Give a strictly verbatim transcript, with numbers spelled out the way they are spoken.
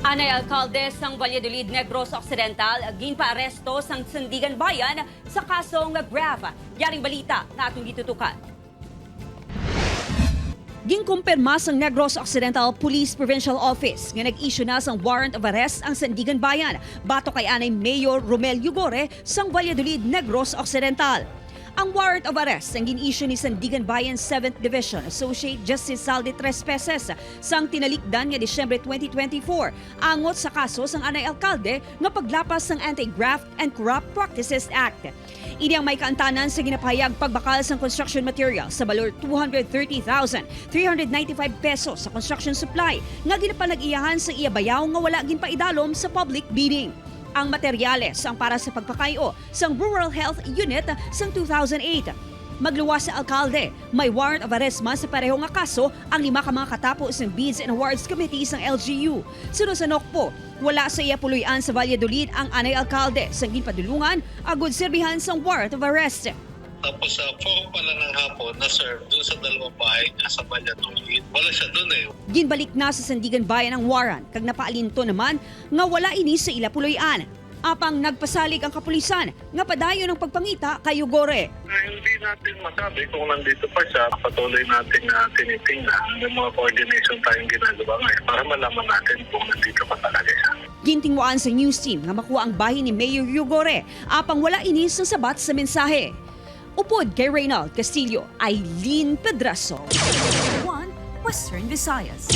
Anay alkalde sang Valladolid, Negros Occidental, ginpaaresto sang Sandiganbayan sa kaso nga graft. Yaring balita nga atong gitutukan. Ginkumpirma sang Negros Occidental Police Provincial Office nga nag-issue na sang warrant of arrest ang Sandiganbayan batok kay anay Mayor Romel Yugore sang Valladolid, Negros Occidental. Ang warrant of arrest ang gin-issue ni Sandiganbayan Seventh Division Associate Justice Saldi Trespeses sang tinalikdan nga Disyembre twenty twenty-four angot sa kaso sang anay alkalde nga paglapas sang Anti-Graft and Corrupt Practices Act. Ini ang may kaantanan sa ginapahayag pagbakal sang construction material sa balor two hundred thirty thousand three hundred ninety-five pesos sa construction supply nga ginapanag-iyahan sa iya bayaw nga wala ginpaidalom sa public bidding. Ang materyales ang para sa pagpakay-o sang Rural Health Unit sang two thousand eight. Magluwas sa alkalde, may warrant of arrest man sa pareho nga kaso ang lima ka mga katapo sang Bids and Awards Committee sang L G U. Suno sa NOCPO, wala sa iya puloy-an sa Valladolid ang anay alkalde sang ginpadulungan agud serbihan sang warrant of arrest. Tapos sa four pala ng hapon, na-serve doon sa dalawang bahay niya sa Valladolid. Wala siya doon eh. Ginbalik na sa Sandiganbayan ang warrant kag napaalinton naman nga wala ini sa ila puloy-an. Apang nagpasalig ang kapulisan nga padayon ang pagpangita kay Yugore. Hindi natin masabi kung nandito pa siya. Patuloy natin na tinitingnan. May mga coordination tayong ginagawa ngayon para malaman natin kung nandito pa talaga siya. Gintinguhaan sa news team nga makuha ang bahin ni Mayor Yugore, apang wala ini sang sabat sa mensahe. Upod kay Reynald Castillo, Eileen Pedraso. One Western Visayas.